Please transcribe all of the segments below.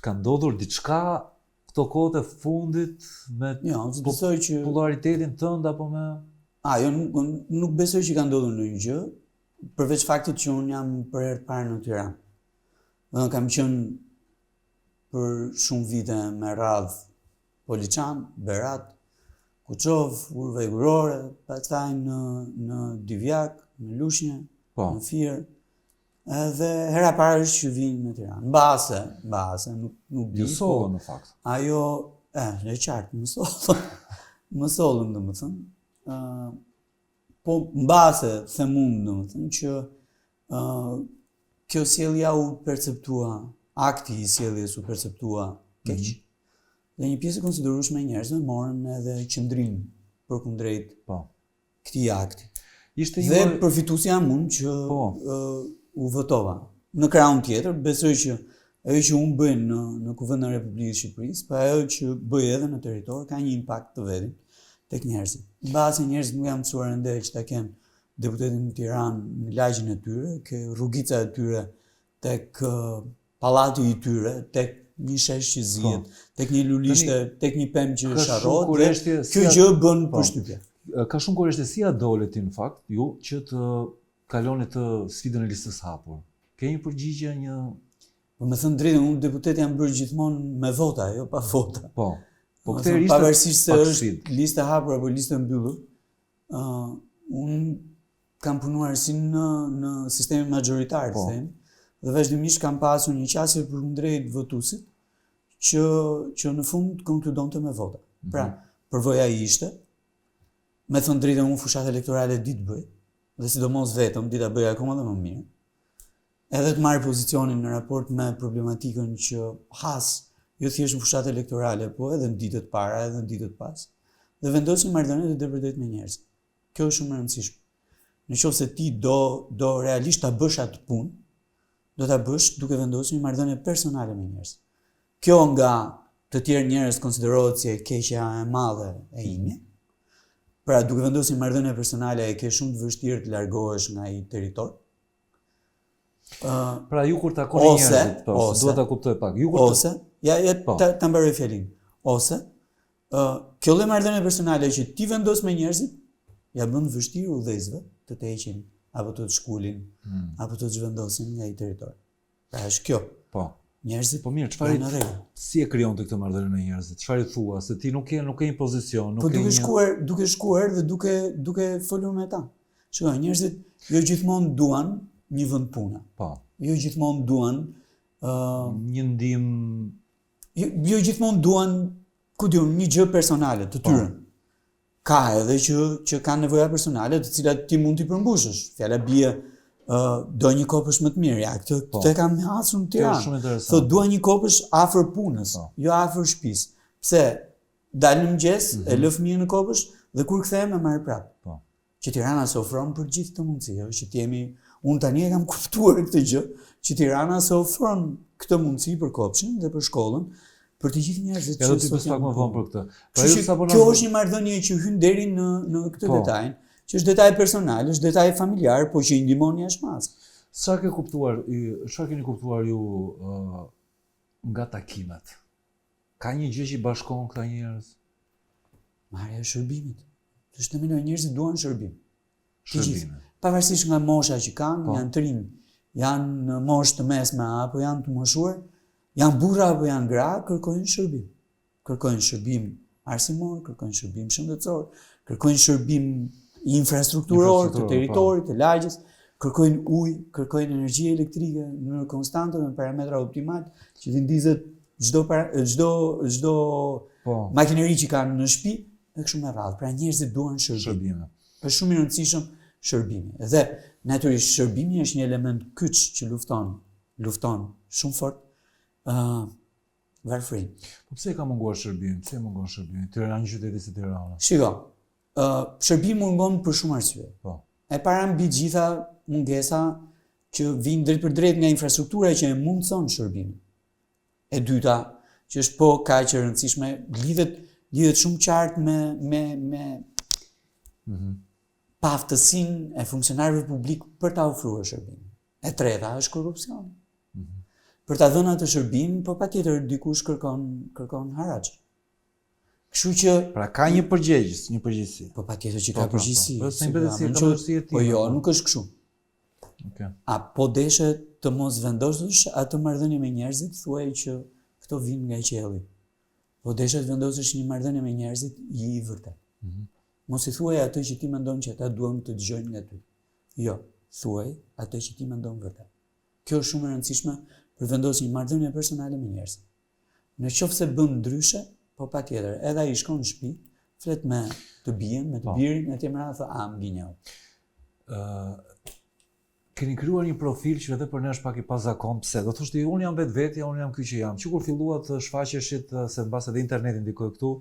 Ka ndodhur diçka këto kohët e fundit me jo, besoj që popularitetin tënd apo me A, jo, nuk, nuk besoj që ka ndodhur ndonjë gjë, përveç faktit që unë jam për herë të parë në Tiranë. Dhe kam qenë për shumë vite me radhë Poliçan, Berat, Kuçovë, Urë Vajgurore, pastaj në në Divjakë, në Lushnjë, po. në Fier. Edhe hera e parë është që vij në Tiranë. Mbase, mbase, nuk nuk di. Ju sollën po, në fakt. Ajo, e, e qartë, më sollën. më sollën, domethënë. Ë uh, po mbase them unë, domethënë që ë uh, kjo sjellja u perceptua, akti i sjelljes u perceptua keq. Mm -hmm. Dhe një pjesë e konsiderueshme e njerëzve morën edhe qëndrim përkundrejt po. këtij akti. Ishte një dhe përfituesi jam unë që po. uh, u votova. Në krahun tjetër, besoj që ajo që unë bëj në në Kuvendin e Republikës së Shqipërisë, po ajo që bëj edhe në territor ka një impakt të vetin tek njerëzit. Mbase njerëzit nuk janë mësuar ende që ta kenë deputetin në Tiranë në lagjen e tyre, ke rrugica e tyre tek pallati i tyre, tek një shesh që zihet, po. tek një lulishte, tek një pemë që sharrohet, kjo gjë bën po. përshtypje. Ka shumë kureshtje si ia dole ti në fakt, ju që të kaloni të sfidën e listës hapur. Ke një përgjigje një Po me thënë drejtën, unë deputet jam bërë gjithmonë me vota, jo pa vota. Po. Po këtë herë ishte pavarësisht se është listë e hapur apo listë e mbyllur, ë uh, unë kam punuar si në në sistemin mazhoritar, po. them, dhe vazhdimisht kam pasur një qasje përkundrejt votuesit që që në fund konkludonte me vota. Mm -hmm. Pra, përvoja ishte, me thënë drejtën unë fushatë elektorale di të bëj, dhe sidomos vetëm di ta bëj akoma dhe më mirë. Edhe të marr pozicionin në raport me problematikën që has, jo thjesht në fushatë elektorale, po edhe në ditët para, edhe në ditët pas, dhe vendos një marrëdhënie të drejtpërdrejtë me njerëzit. Kjo është shumë e rëndësishme. Në qoftë se ti do do realisht ta bësh atë punë, do ta bësh duke vendosur një marrëdhënie personale me njerëz. Kjo nga të tjerë njerëz konsiderohet si e keqja e madhe e imja. Pra duke vendosur një marrëdhënie personale e ke shumë të vështirë të largohesh nga ai territor. Uh, pra ju kur takoni njerëzit, po, ose, dua ta kuptoj pak. Ju kur ose, ja, ja po. ta, ta mbaroj fjalinë. Ose Ë, kjo lloj marrëdhënie personale që ti vendos me njerëzit, ia bën vështirë udhëheqësve të të heqin apo të të shkulin, mm. apo të të zhvendosin nga ai territor. Pra është kjo. Po. Njerëzit po mirë, çfarë në rregull. Si e krijon ti këtë marrëdhënie me njerëzit? Çfarë i thua se ti nuk ke nuk ke një pozicion, nuk po ke një Po duke shkuar, duke shkuar dhe duke duke folur me ta. Shiko, njerëzit jo gjithmonë duan një vend pune. Po. Jo gjithmonë duan ë uh, një ndihmë Jo, jo gjithmonë duan, ku di unë, një gjë personale të po. tyre. Ka edhe që që kanë nevoja personale, të cilat ti mund t'i përmbushësh. Fjala bie ë uh, do një kopësht më të mirë. Ja, këtë po. këtë kam hasur në Tiranë. Kjo është shumë interesante. Thotë dua një kopësht afër punës, po. jo afër shtëpisë. Pse dal në mëngjes, mm -hmm. e mhm. lë fëmijën në kopësht dhe kur kthehem e marr prapë. Po. Që Tirana s'ofron për gjithë këtë mundësi, jo, që të jemi, unë tani e kam kuptuar këtë gjë, që Tirana s'ofron këtë mundësi për kopshtin dhe për shkollën, për të gjithë njerëzit që sot janë. pak më vonë për këtë. Pra ju sapo na Kjo është një marrëdhënie që hyn deri në në këtë po. detaj, që është detaj personal, është detaj familjar, po që i ndihmon jashtë mase. Çfarë ke kuptuar, çfarë keni kuptuar ju uh, nga takimet? Ka një gjë që i bashkon këta njerëz? Marrja e shërbimit. Të është të njerëzit duan shërbim. Shërbim. Pavarësisht nga mosha që kanë, po. janë të rinj, janë në moshë të mesme apo janë të moshuar, janë burra apo janë gra, kërkojnë shërbim. Kërkojnë shërbim arsimor, kërkojnë shërbim shëndetësor, kërkojnë shërbim infrastrukturor të po. territorit, të lagjes, kërkojnë ujë, kërkojnë energji elektrike në mënyrë konstante me parametra optimal që të ndizet çdo çdo çdo po. makineri që kanë në shtëpi e kështu me radhë. Pra njerëzit duan shërbim. Shërbime. Është shumë i rëndësishëm shërbimi. Dhe natyrisht shërbimi është një element kyç që lufton, lufton shumë fort ë uh, varfërinë. Po pse ka munguar shërbimi? Pse mungon shërbimi? Tirana një qyteti si Tirana. Shiko, ë uh, shërbimi mungon për shumë arsye. Po. E para mbi të gjitha mungesa që vijnë drejtpërdrejt nga infrastruktura që e mundëson shërbimin. E dyta, që është po kaq e rëndësishme, lidhet lidhet shumë qartë me me me mm -hmm. paaftësinë e funksionarëve publik për ta ofruar shërbimin. E treta është korrupsioni. Mm -hmm. Për ta dhënë atë shërbim, po patjetër dikush kërkon kërkon haraç. Kështu që pra ka një përgjegjës, një përgjegjësi. Po patjetër që po, ka po, përgjegjësi. Po, po, po, si ka përgjegjësi Po jo, nuk është kështu. Okej. A po deshe të mos vendosësh atë marrëdhënie me njerëzit, thuaj që këto vijnë nga qielli. Po deshe të vendosësh një marrëdhënie me njerëzit, ji i vërtetë. Mm -hmm. Mos i thuaj atë që ti mendon që ata duan të dëgjojnë nga ty. Jo, thuaj atë që ti mendon vërtet. Kjo është shumë e rëndësishme për të vendosur një marrëdhënie personale me njerëzit. Në qoftë se bën ndryshe, po patjetër, edhe ai shkon në shtëpi, flet me të bijën, me të po. birin, e tjerë me radhë, a më gënjeu. Ë keni krijuar një profil që edhe për ne është pak i pazakontë, pse? Do thoshte unë jam vetvetja, unë jam ky që jam. Që kur filluat të shfaqeshit se mbase edhe interneti ndikoi këtu,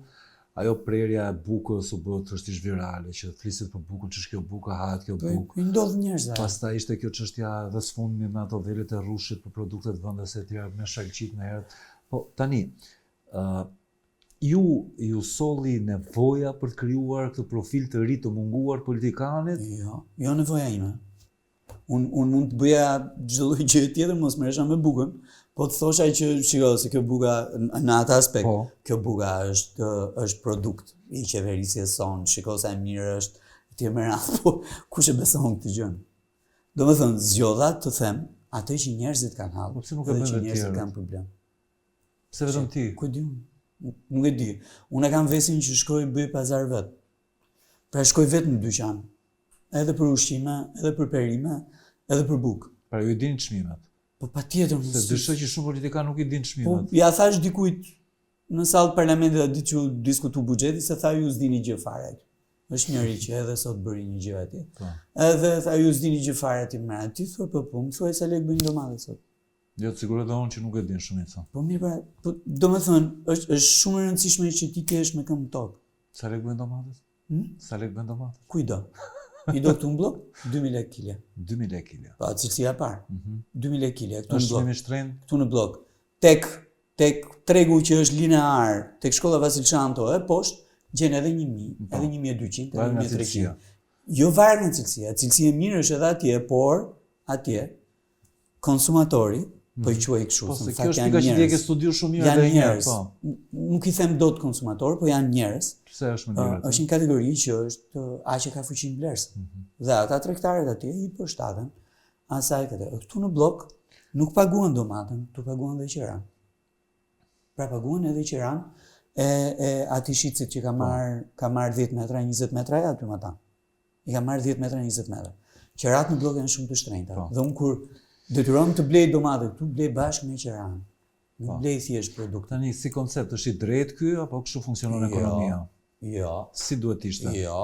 ajo prerja e bukës u bë tërësisht virale, që flisit për bukën, ç'është kjo buka, hahet kjo po, bukë. Po i ndodh njerëzve. Pastaj ishte kjo çështja edhe së fundmi me ato velet e rrushit për produktet vendase e tjera me shalqit më herët. Po tani, ë uh, ju ju solli nevoja për të krijuar këtë profil të ri të munguar politikanit? Jo, jo nevoja ime. Unë un mund të bëja çdo lloj gjëje tjetër, mos merresha me bukën, po të thosha që shiko se kjo buka në atë aspekt, po. kjo buka është është produkt i qeverisjes sonë, shiko sa e mirë është etj me radhë, po kush e beson këtë gjë? Domethënë, zgjodha të them atë që njerëzit kanë hall, po pse nuk e bëjnë të njerëzit kanë problem. Pse vetëm ti? Ku di unë? Nuk e di. Unë e kam vesin që shkoj bëj pazar vet. Pra shkoj vetë në dyqan. Edhe për ushqime, edhe për perime, edhe për bukë. Pra ju i dini çmimet. Po patjetër, Se dyshoj që shumë politikanë nuk i dinë çmimet. Po ja thash dikujt në sallë parlamentit atë ditë që u diskutu buxheti se tha ju s'dini gjë fare. Është njëri që edhe sot bëri një gjë atje. Po. Edhe tha ju s'dini gjë fare ti më. Ti thua po po, më thuaj sa lekë bëjnë domate sot. Jo, të siguroj dhe unë që nuk e din shumica. Po mirë, pra, po domethënë, është është shumë e rëndësishme që ti të jesh me këmbë në tokë. Sa lekë bëjnë domatet? Hmm? Sa lekë bëjnë domatet? Ku i do? I do këtu në bllok? 2000 lekë kilja. 2000 lekë kilja. Po, cilësia e parë. Mm -hmm. 2000 lekë kilja këtu në bllok. Është shtrenjtë? Këtu në bllok. Tek tek tregu që është linear, tek shkolla Vasil Shanto e poshtë, gjen edhe 1000, po. edhe 1200, edhe 1300. Jo varet nga cilësia, cilësia e mirë është edhe atje, por atje konsumatori, po i mhm. quaj kështu, po, se kjo është pika që ti e ke studiuar shumë mirë janë njerëz. Po. Nuk i them dot konsumator, po janë njerëz. Pse është më mirë? Është një kategori që është aq e ka fuqinë blerëse. Mm -hmm. Dhe ata tregtarët atje i përshtaten asaj këtë. Këtu në bllok nuk paguan domaten, këtu paguan dhe qiranë. Pra paguan edhe qiranë e e atij shitësit që ka po. marr ka marr 10 metra, 20 metra aty matanë. I ka marrë 10 metra, 20 metra. Qeratë në bllok janë shumë të shtrenjta. Po. Dhe unë kur detyrohem të blej domate këtu, blej bashkë me qeranë. Nuk po. blej thjesht produkt. Tani si koncept është i drejtë ky apo kështu funksionon jo, ekonomia? Jo. Si duhet të ishte? Jo.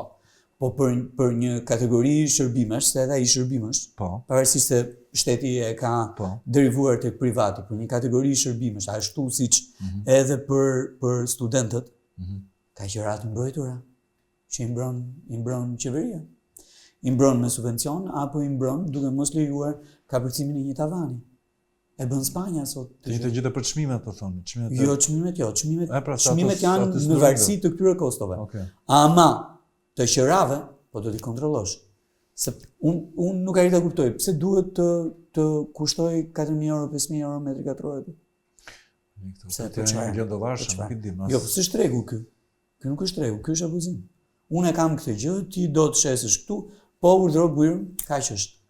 Po për për një kategori shërbimesh, se edhe ai shërbim është. Po. Pavarësisht se shteti e ka po. derivuar tek privati, për një kategori shërbimesh, ashtu siç mm -hmm. edhe për për studentët, mm -hmm. ka qera të mbrojtura. që i mbron, i mbron qeveria. I mbron me subvencion apo i mbron duke mos lejuar kapërcimin e një tavani. E bën Spanja sot. Të njëjtën gjë për çmimet po thonë, çmimet. Jo, çmimet jo, çmimet, e, pra, çmimet janë në varësi të këtyre kostove. Okay. Ama të qerave, po do t'i kontrollosh. Se un un nuk arrij ta kuptoj pse duhet të të kushtoj 4000 euro, 5000 euro metri katror aty. Pse po çfarë? Milion dollarë, nuk e di. Jo, po s'është tregu ky. Ky nuk është tregu, ky është abuzim. Unë e kam këtë gjë, ti do të shesësh këtu, po urdhëro bujrum, kaq është.